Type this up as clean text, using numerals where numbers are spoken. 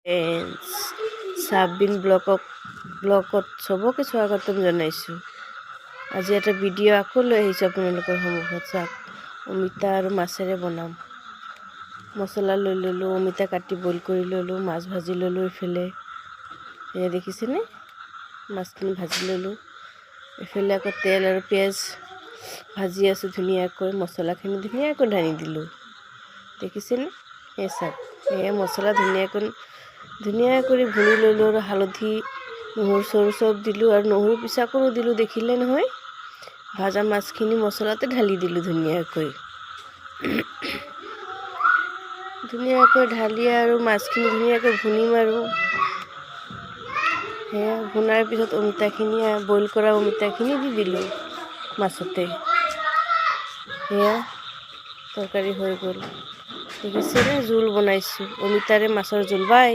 Friends, চাবিন ব্লগত চবকে স্বাগতম জনাইছোঁ। আজি এটা ভিডিঅ' আকৌ লৈ আহিছোঁ আপোনালোকৰ সন্মুখত। চাওক, অমিতা আৰু মাছেৰে বনাম। মছলা লৈ ল'লোঁ, অমিতা কাটি বইল কৰি ল'লোঁ, মাছ ভাজি ল'লোঁ এইফালে। এয়া দেখিছেনে? মাছখিনি ভাজি ল'লোঁ। এইফালে আকৌ তেল আৰু পিঁয়াজ ভাজি আছোঁ ধুনীয়াকৈ। মছলাখিনি ধুনীয়াকৈ ঢালি দিলোঁ, দেখিছেনে? এই চাওক, এয়া মছলা ধুনীয়াকৈ ধুনীয়া কৰি ভুনি ল'লোঁ আৰু হালধি, নহৰু চহৰু চব দিলোঁ আৰু নহৰু পিছাকৰো দিলোঁ, দেখিলে নহয়? ভাজা মাছখিনি মছলাতে ঢালি দিলোঁ ধুনীয়াকৈ। ধুনীয়াকৈ ঢালি আৰু মাছখিনি ধুনীয়াকৈ ভুনিম আৰু সেয়া ভুনাৰ পিছত অমিতাখিনি, বইল কৰা অমিতাখিনি দি দিলোঁ মাছতে। সেয়া তৰকাৰী হৈ গ'ল, দেখিছেনে? জোল বনাইছোঁ, অমিতাৰে মাছৰ জোল। বাই।